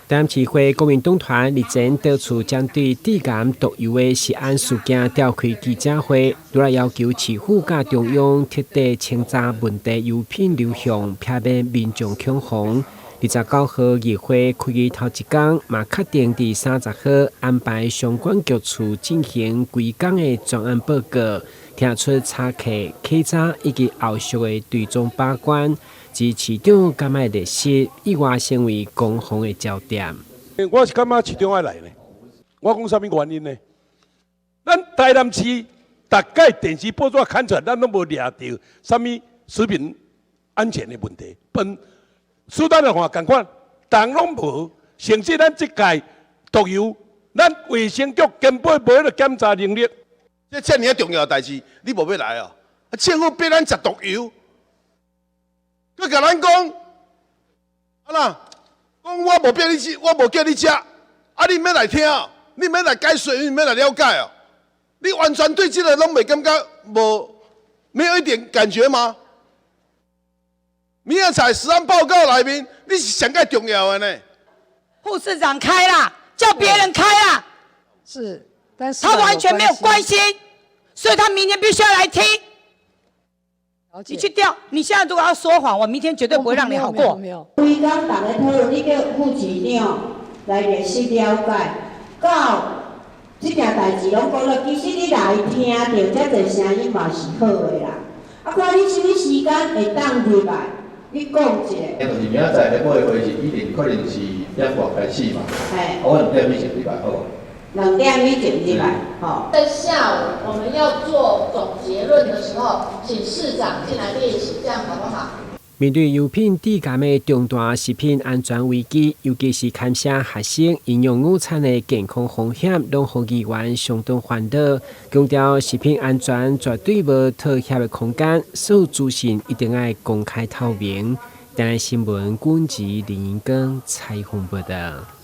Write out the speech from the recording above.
台南市會公民黨團日前多處針對致癌毒油的食安事件召開記者會，愈來要求市府佮中央徹底清查問題油品流向，避免民眾恐慌。29號議會開議頭一工，嘛確定佇30號安排相關局處進行規工的專案報告，聽出查客、稽查以及後續的追蹤把關。指市長敢愛落實，意外成為攻防的焦點。我是感覺市長愛來呢，我講啥物原因呢？咱台南市逐擺電視報紙刊出來，咱攏無掠著啥物食品安全的問題。本書單來看，仝款，逐攏無。甚至咱這屆毒油，咱衛生局根本無彼个檢查能力。這遮爾重要的代誌，你無欲來哦？政府逼咱食毒油，閣共咱講，啊啦，講我無逼你食，我無叫你食，啊你免來聽，你免來解說，你免來了解哦。你完全對這個攏袂感覺無，沒有一點感覺嗎？明仔載食安報告內面，你是上蓋重要的呢。副市長開啦，叫別人開啦。是，但是他完全沒有關心，所以他明天必須要來聽。你去調，你現在如果要說謊，我明天絕對不會讓你好過。沒有。規工逐家討論，你叫副市長來列席了解，到這件代誌攏講了，其實你來聽著遮濟聲音嘛是好的啦。啊，看你啥物時間會當入來，你講一下。就是明仔載咧開會是一定可能是點外開始嘛。嘿。我2點以前入來好無？2點以前入來，吼。在下午我們要做總結論的時候，請市長進來列席，這樣好不好？面對油品致癌的重大食品安全危機，尤其是牽涉學生營養午餐的健康風險，攏予議員相當煩惱。強調食品安全絕對無妥協的空間，所有資訊一定愛公開透明。台南新聞，軍籍林英光採訪報道。